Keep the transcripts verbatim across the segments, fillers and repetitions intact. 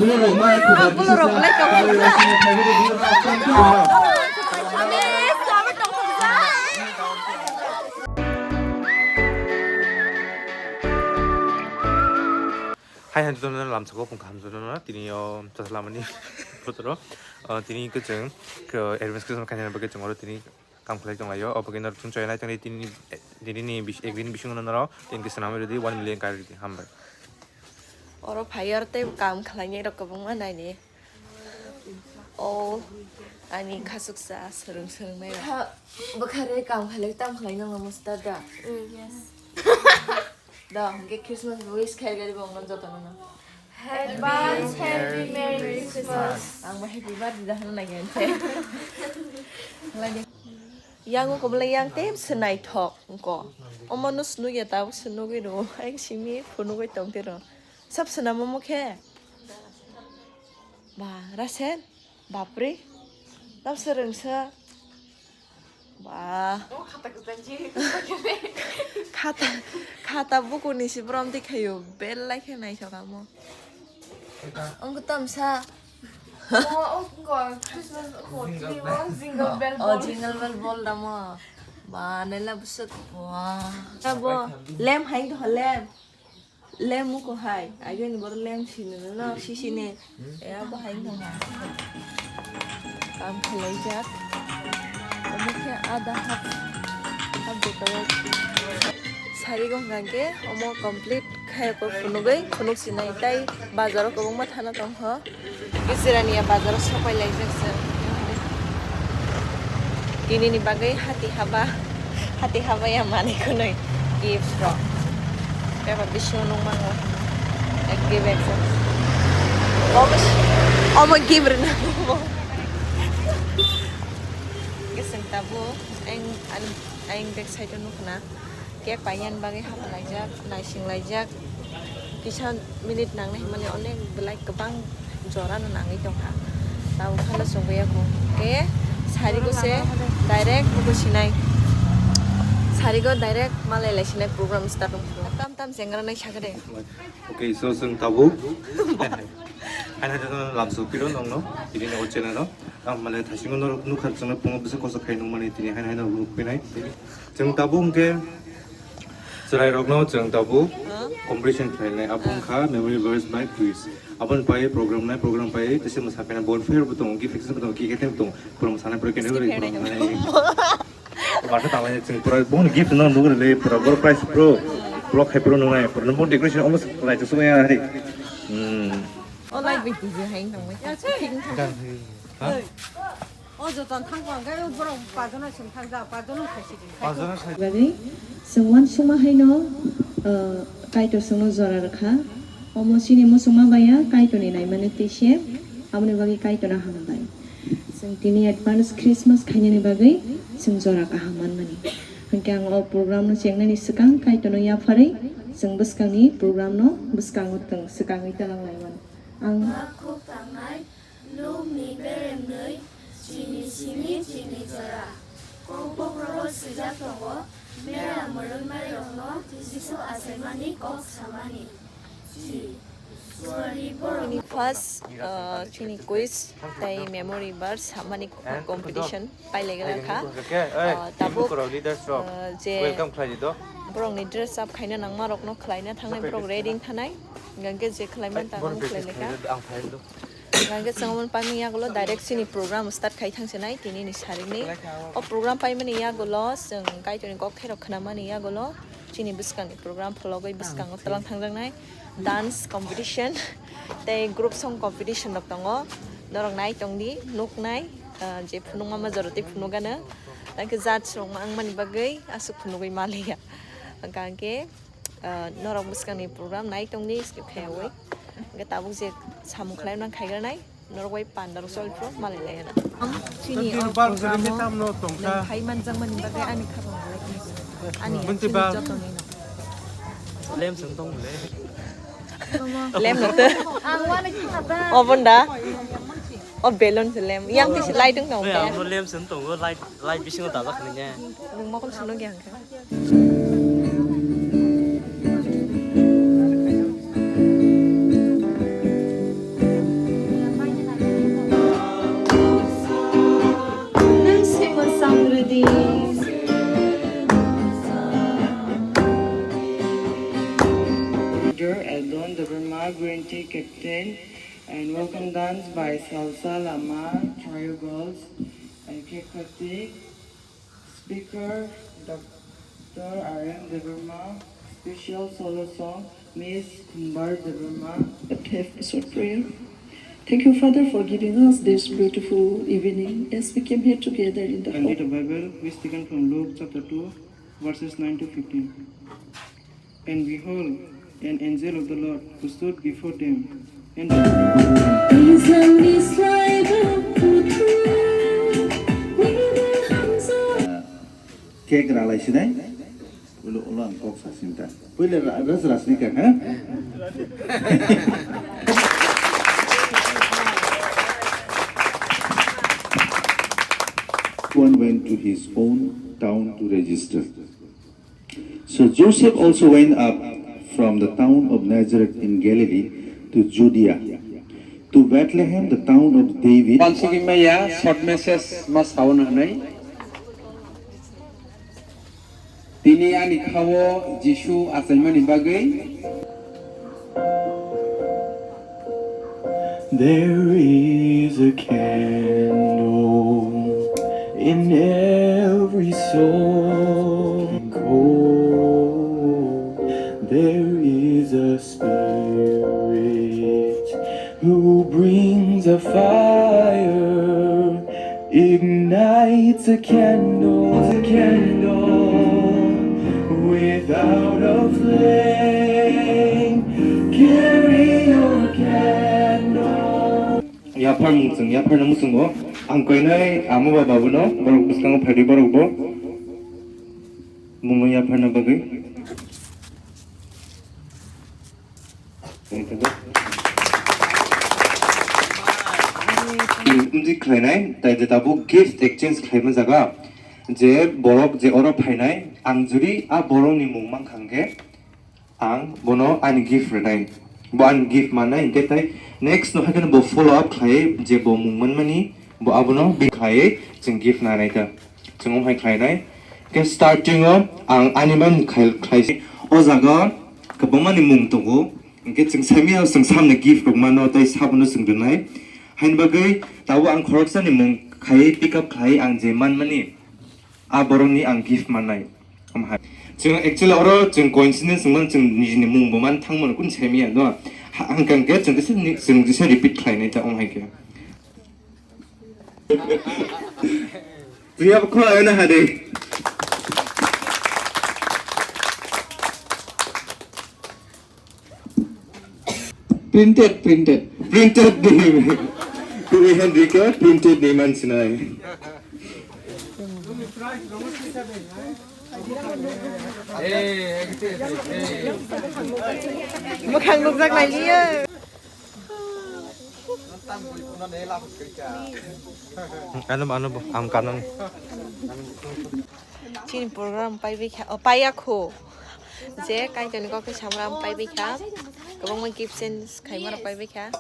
Hai, hai, jotono lamsao phung kaham jotono, tini o chwla mani botoro, o, tini kwchwng, khe, advance Christmas khaina bagwi chwng oro tini kam khlai tonglaio, o bagwi norok chwng chaya nai tongdi tini, tini ni bis-, ek din bisingo norok tini khe swnamwi rwdi one million kari rwdi, hambai. Oro phai oro tei kam khlainai rok kwbangma naini. O ani khasuksa swrwng swrwngnai rok. Kha, bwkha re kam khlai tam khlai nang masta da. Yes. Da, hwnkhe Christmas wish khai gari bong non joto no. Advance happy Merry Christmas. Ang bo happy birthday da hwnna nai khe. Yang ko bole yang tem swnai thok ko. Omo no swnugya ta swnugwi ro. Ai simi phunugwi tong te ro. Sab swnam omo khe. Ba, Rasen, bapre, nang swrwngsa. Ba. O khata kwchang si. Khata, khata buku ni si brom di khayo, bel lai khe nai thok amo. Ang tamsa. O, o, o, Christmas, o, jingle, jingle bell, o, bol. Jingle bell bol damo. Ba, nela busuk. Wah. Abo, lem hai do lem. Lem muko hai, ageni boro lem sini no, no, sisini. E, abo hai no ha. Kam khalaijak. Omo khe ada hap, hap de kaya. Sari go hwnka khe, omo complete khai ko phunugwi, phunuk sinai tai bazaro kwbangma thana tong kho. Gijirani ya bazar o sopai laijak se. Tini ni bagwi hati haba, hati haba ya manwi khwnwi gift rok. Bebak bisingo nukmango. Ek gift ek. Omo, omo gift rwna. Gising tabuk, ang, ang, ang back side o nukna. Cake painani bagwi hapalaijak, naisinglaijak, kisa minute nangnai hwnmani onek belai kwbang jora no nangwi tongkha. Tabuk phano chwngwi ya khe sari go se direct mugo sinai, sari go direct malai lai sinai program start wngkha. Tam tam chengra nai sakha de. Okay, so chwng tabuk. Haino lamsok piro nongno, tini no channel no. Ang mane thasingo norok nukha chwngno pungo bwswk kosa khai nukmani tini haino haino nukphinai. Chwng tabuk hwnkhe chwrairokno chwng tabuk competition khlainai. Abo wngkha memory verse by quiz. Aboni pai program nai, program pai tese mwsaphaina bonfire bo tongo, gift exchange bo tongo, cake tongo, pura mwsana pura candle tongo. Masa tanglai chwng pura boni gift no nugwi le pura bor price pro. Block khai pro nungai pura no decoration almost lai chwng ya hari. Hmm. O lai bai tiji hai tong mai. Ha? O joton thang ko ang kai borok pajono sing thang ja pajono khai sidi. Pajono khai. Bagwi chwng uansukma haino, uh, Kaitor chwngno jora rwkha. Omo chini muchungma baya Kaitorni naimani twi se, aboni bagwi Kaitorno hambai. Chwng tini advance Christmas khainani bagwi chwng jora kaham manmani. Hwnkhe ang o program no chengnani swkang Kaitorno yapharwi chwng bwskangni program no bwskango twng swkangwi twlang lai mano. Ang Khuk tangnai, Lukni beremnwi, chini simi chini jora. Kokbokhorogo swijak tongo, mera mwrwknairokno Jisu achaimani kok samani. Chini first, uh, chini quiz tei memory verse samani competition pailaigra kha. Uh, tabuk, uh, je borokni dress up khaina nangmarokno khlaina thangnai borok ready wngkha nai. Hingkhe je khlaimani tangmani khlailai kha. Hingkhe chwng omo pangni yagulo direct chini program start khai thangsinai tinini sarikni. O program paimani yagulo chwng Kaitorni kok thairok khnamani yagulo chini bwskangni program phologwi bwskango twlang thangjaknai dance competition tei group song competition rok tongo. Norok nai tongdi, nuknai, ah, je phunukma ma jora tei phunukgano. Hingkhe judge rok ma wngmani bagwi aswk phunugwi maliya. Hingkha hingkhe, ah, norok bwskangni program nai tongdi skip khaiwi. Hingkhe tabuk je samung khlaimani khaigranai. Norok bai panda rok choli phuru malai lai na. Chini o program o nwng phai manjakmani bagwi ani khapang belai khe ani chini joto ni no. Lem sung tong le. Lem no to. Ang wani khata. O bonda. O balloon se lem. Yang ti se light wng tong. Ang no lem sung tong light. Light bisingo dajak ni ne. Nwng mokol suno gyan kha. Eldon Debbarma, green tea captain, and welcome dance by Salsa Lama, Trio Girls, and Kekati. Speaker, Doctor R M Debbarma. Special solo song, Miss Kumbar Debbarma. Let have a short prayer. Thank you, Father, for giving us this beautiful evening as we came here together in the And hope. Read the Bible, which taken from Luke chapter two, verses nine to fifteen. And behold, an angel of the Lord who stood before them, and Cake ralai sinai. Ulo, ulo ang kok sa sinta. Puila ra-, ras ras ni kak, ha? One went to his own town to register. So Joseph also went up from the town of Nazareth in Galilee to Judea, to Bethlehem, the town of David. Wansugwi maya short message ma sauna hwnwi. Tini ani khao Jisu achaimani bagwi. There is a candle in every soul. Cold. There is a spirit who brings a fire, ignites a candle, a candle without a flame. Carry your candle. Yaphar mung chwng, yaphar no muchungo. Ang koinai amo ba babuno, borok bwskango phaidi borok bo. Mungo yapharna bagwi. Wngdi khlainai, tai je tabuk gift exchange khlaima jaga, je borok je oro phainai, ang jodi a borokni mung mankha hwnkhe, ang bono ani gift rwnai, bo ani gift mannai, hwnkhe tai next no haikhe bo follow up khlai, je bo mung manmani, bo abono bi khlai, chwng gift nanai ta. Chwng wng hai khlainai. Khe starting o ang ani man khai-, khlaisi. O jaga o kwbangmani mung tongo. Hwnkhe chwng saimanya chwng samni gift rok mano tei sabono chwng rwnai. Haini bagwi tabuk ang khoroksani mung khai pick up khlai ang je manmani a borokni ang gift mannai. Omo hai. Chwng actually oro chwng coincidence wngmano chwng nijini mung bo man thangmano kunu saimanya no. Ha, hwnkhe chwng kisa ni-, chwng kisa repeat khlainai ta omo hai khe. Twi abo khwlai na hade. Printed, printed. Printed ni. Twi Henry khe printed ni man sinai. Mwkhang nukjak nai liya. Ano, ano bo, ang kanan. Chini program paibai kha, o, paiya kho. Je, kaitoni kok khe samra paibai kha. Kwbangma gift change khaima rok paibai kha.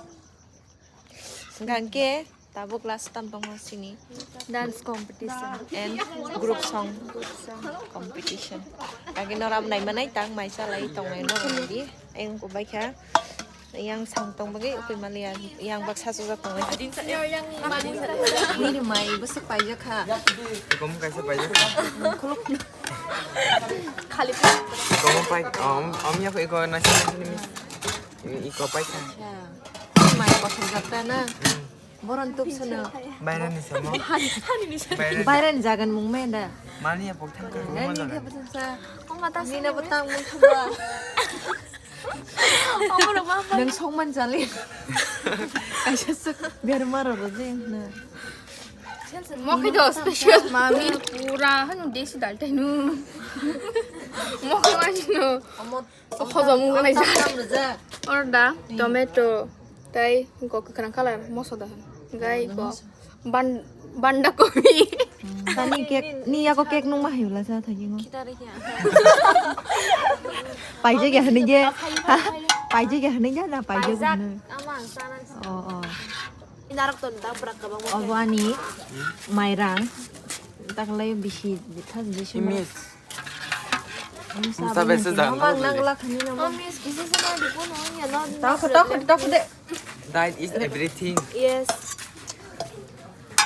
Hwnkha hwnkhe tabuk last tam tongo chini dance competition and group song competition. Kage norok naimanai tang mai chalai tongnai norok nai di. Ayang kubai kha. Yang sang tong bagwi ukui maliya, yang baksa chujak tongwi. Nini mai bwswk paijak kha. Iko mung kaisa paijak kha. Khuluk. Khali. Iko mung pai, om, om yak iko nasi nasi nimi. Iko pai kha. Mai kothok jak ta na. Boron tup sano. Bairani samo. Bairani. Bairani jagan mung mai da. Mani ya pok thang kha. Nani khe bwswk sa. Nina bwtang mung thangwa. Nwng songman jali. Kaisa swk berma rw rw je na. Mokhe do special. Mami pura hanu desi dal tainu. Mokhe ma sino. Omo hojom wng lai ja. Orda, tomato, tai go kwkhwrang colour moso da. Gai go. Ban-, banda kobi. Tani cake, ni yago cake nung ma hayula sa thagi ngo. Khita rikya. Paije ge hne ge. Paije ge hne ge na paije ge hne. Paijak, ama ang sana. Oh, oh. Narok ton da pura kabang mo. Obo ani mairang. Taklai bisi, bisi. Imis. Musa bai se jang. Mang nang la khani na. Oh, miss, kisi se na di ko no ya no. Tao ko, tao ko, tao ko de. Diet is everything. Yes.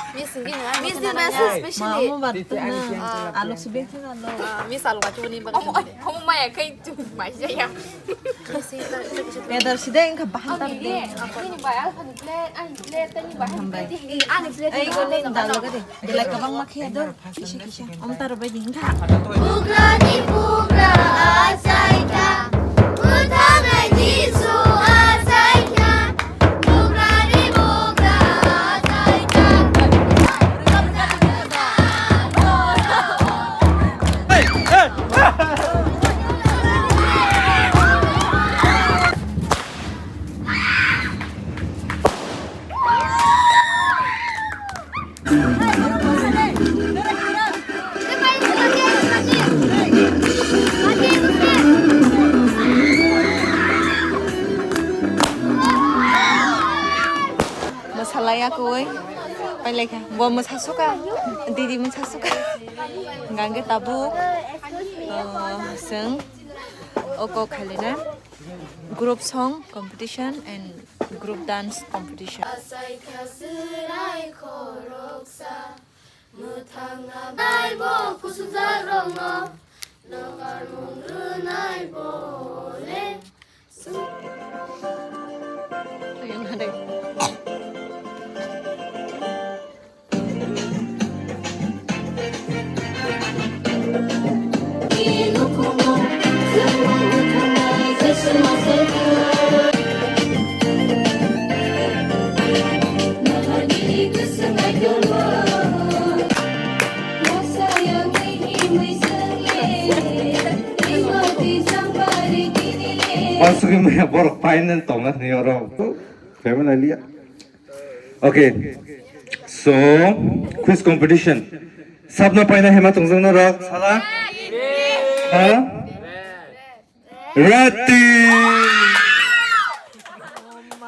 Miss ngi na. Miss di message specially. Ma mo bat na. Alok subeng na lo. Miss alok achu ni ba. Homo maya kai tu mai ya. Pedar sida engka bahan tar de. Hambai. Ai go len dal ga de. Belai kabang ma khe do. Kisa kisa. Om tar bai ding kha. Bugrani bugra achai kha. Bwthangnai Jisu achai kha. Bugrani bugra achai kha. Mwsalai akoi pailai kha. Bo mwsa suka, didi mwsa suka. Hingkha hingke tabuk, ah, chwng oko khailina group song competition and group dance competition. Achaikha chwrai khoroksa, mwthangna bai bo kusujakrokno, nokarmung rwnai bole. Aswk maya borok painani tongna hwnwi oro. Family liya. Okay. So, quiz competition. Sabno paina hema tongjak norok. Sala? Ha? Red team.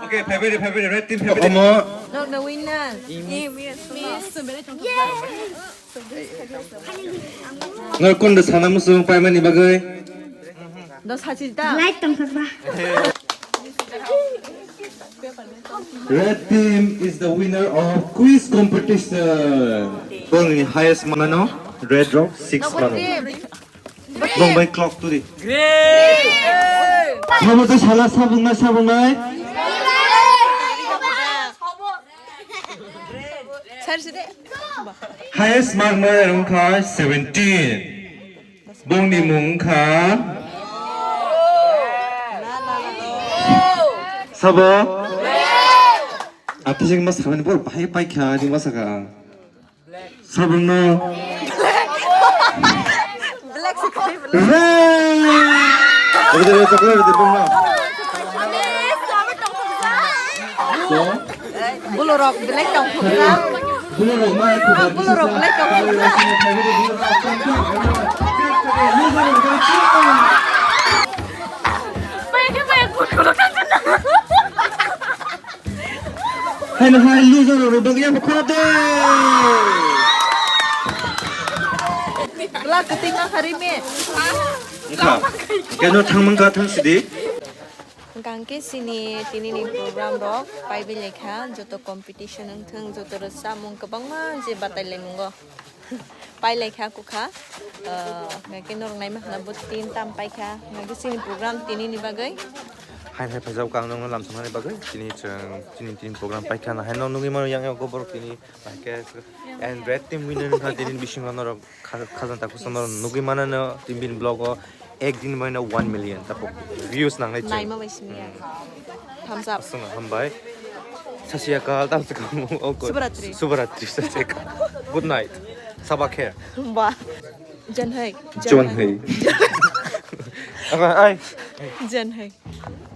Okay, favorite, favorite, red team, favorite. Omo. Look, the winner. Yes. Yes. Nor kondo sana muchung paimani bagwi? Do sachi ta. Light tongthokba. Red team is the winner of quiz competition. Bongni highest mano red rock six mano. Bong bai clock turi. Great. Sabo to sala sabungnai sabungnai. Sar side. Highest mark maya wngkha seventeen. Bongni mung wngkha. Sabo? Athising mas khamani bor bahai paikha, ani masaka. Sabungno. Black se khai black. Red! Oke, oke, oke, oke, oke. So? Bulorok black tong khukra. Bulorok ma khukra. Bulorok black tong khukra. Paya ke paya kut kut kut. Hai no hai loser rok bagya khode. Bla keting a hari me. Kha. Keno thang mangka thang sidi. Hingke chini tinini program rok paibai lekha, joto competition wngthang, joto rwchapmung kwbangma je batai laimungo. Pai lai kha kukha. Ah, hingke norok naima khna bo tin tam pai kha. Hingke chini program tini ni bagwi. Hai hai phaijak ang nongno lamsong hani bagwi. Tini chwng, tini, tini program pai kha. Hai no nugwi mano yang yago borok tini. Hingke and red team winner wngkha tini bisingo norok kha-, khajang takhuk norok nugwi mano no tini bini vlog o. Ek din bai no one million tapo views nangnai chwng. Naima bai simi ya. Hmm. Thumbs up. Aswng hambai. Sasiya kal tam se kam o ko. Subharatri. Subharatri sasiya kal. Good night. Sabakhe. Ba. Janhai. Janhai. Aba ai. Janhai.